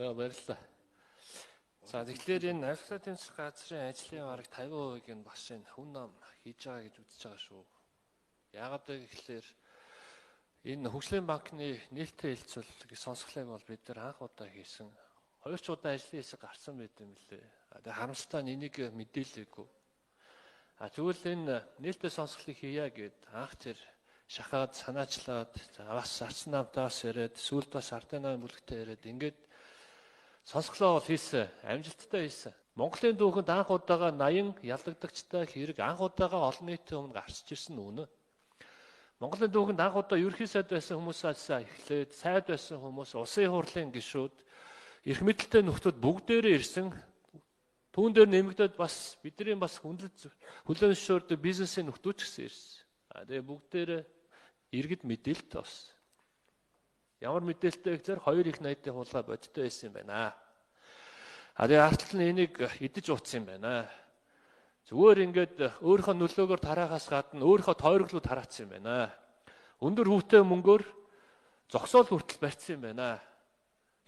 За, баярлалаа. За, тэгэхээр энэ авилга тэмцэх газрын ажлын бараг 50%-ийг нь бас энэ хүн нам хийж байгаа гэж үзэж байгаа шүү. Яагаад вэ гэхлээр энэ хөгжлийн банкны нээлттэй хэлцүүлэг сонсголыг бол бид нар анх удаа хийсэн. Хоёр ч удаа ажлын хэсэг гарсан байт юм лээ. Тэгээ харамсалтай нь энийг мэдээлээгүй. А тэгвэл энэ нээлттэй сонсголыг хийя гэд анх тэр шахаад санаачлаад, за бас арчин намтаас яриад, сүүлд бас ардын намын бүлэгтээ яриад, ингээд сонсголоо бол хийсэн, амжилттай хийсэн. Монголын дүүхэнд анх удаага 80 ялагдагчтай хэрэг анх удаага олон нийтийн өмнө гарч ирсэн нь үнэ. Монголын дүүхэнд анх удаа ерөнхий сайд байсан хүмүүсээс эхлээд сайд байсан хүмүүс, улсын хурлын гишүүд, эрх мэдэлтэй нөхдүүд бүгдээрээ ирсэн. Түүн дээр нэмэгдээд бас бидний бас хүндлэл хүлээн зөвшөөрдөг бизнесийн нөхдүүд ч гэсэн ирсэн. А тэгээ бүгдээрээ иргэд мэдээлэлтэй болсон. Ямар мэдээлэлтэй гэхээр хоёр их найдын хулгай бодиттой байсан юм байна. А тэгээ артал нь энийг идэж ууцсан юм байна. Зүгээр ингээд өөрийнхөө нөлөөгөөр тараахаас гадна өөрийнхөө тойроглоо тараацсан юм байна. Өндөр хүүтэй мөнгөөр зогсоол хүртэл барьсан юм байна.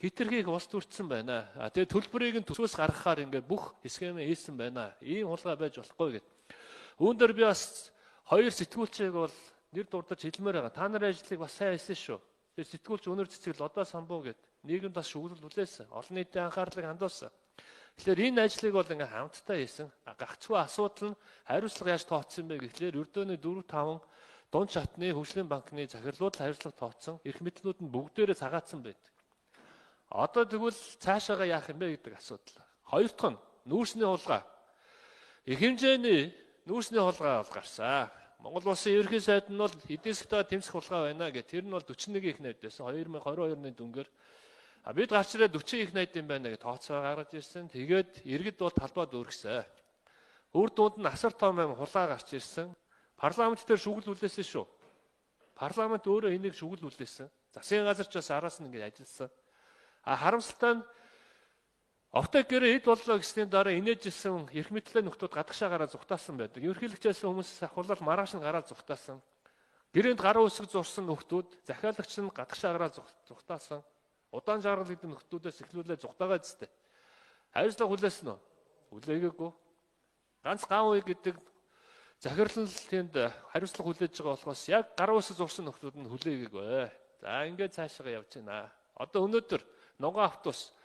Хитрхийг улс төрсөн байна. А тэгээ төлбөрийг нь төсвөөс гаргахаар ингээд бүх схемээ хийсэн байна. Ийм хулгай байж болохгүй гэд. Үүн дээр би бас хоёр сэтгүүлчийг бол нэр дурдаж хэлмээр байгаа. Та нарын ажлыг бас сайн хийсэн шүү. Тэгээ сэтгүүлч өнөр цэцэг Лодоо самбуу гэд нийгэмд бас шүглэл хүлээсэн. Олон нийтийн анхаарлыг хандуулсан. Тэгэхээр энэ ажлыг бол ингээ хамтдаа хийсэн. Гагцхүү асуудал нь хариуцлага яаж тооцсон бэ гэхлээр ердөөний 4 5 дунд шатны хөгжлийн банкны захирлууд хариуцлага тооцсон. Эрх мэдлүүд нь бүгдээрээ цагаатсан байдаг. Одоо тэгвэл цаашаага яах юм бэ гэдэг асуудал. Хоёр дахь нь нүүрсний хулгай. Их хэмжээний нүүрсний хулгай бол гарсан. Монгол улсын ерөнхий сайд нь бол эдийн засгтаа тэмцэх хулгай байна гэх. Тэр нь бол 41 их найд байсан. 2022 оны дүнгээр. А бид гарч ирээд 40 их найд юм байна гэж тооцоо гаргаж ирсэн. Тэгээд иргэд бол талбайд өргөсөн. Үр дүнд нь асар том юм хулгай гарч ирсэн. Парламент дээр шүгэл хүлээсэн шүү. Парламент өөрөө энийг шүгэл хүлээсэн. Засгийн газар ч бас араас нь ингэж ажилласан. А харамсалтай нь Офтек гэрээ эд боллоо гэсний дараа инээжсэн эрх мэдлээ нөхдүүд гадагшаа гараад зүхтаасан байдаг. Ерөнхийлөгчөөс хүмүүс ахуулал маргааш нь гараад зүхтаасан. Гэрээнд гаруй үсэг зурсан нөхдүүд захиалагч нь гадагшаа гараад зүхтаасан. Удаан жаргал гэдэг нөхдүүдээс эхлүүлээ зүхтаагаа зүстэй. Хариуцлага хүлээсэн үү? Хүлээгээгүй. Ганц ган үе гэдэг захирал нь тэнд хариуцлага хүлээж байгаа болохоос яг гаруй үсэг зурсан нөхдүүд нь хүлээгээгүй. За ингээд цаашаа явж байна. Одоо өнөөдөр Нонгон автобус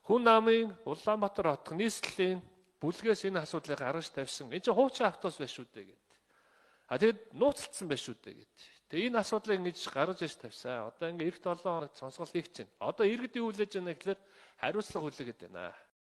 Хүн намын Улаанбаатар хотын нийслэлийн бүлгээс энэ асуудлыг гаргаж тавьсан. Энэ чинь хуучин автобус байх шүү дээ гэд. А тэгэд нууцлцсан байх шүү дээ гэд. Тэгээ энэ асуудлыг ингэж гаргаж иж тавьсан. Одоо ингээ эх 7 хоног сонсгол хийх чинь. Одоо иргэд юу хүлээж байна гэхлээр хариуцлага хүлээгээд байна.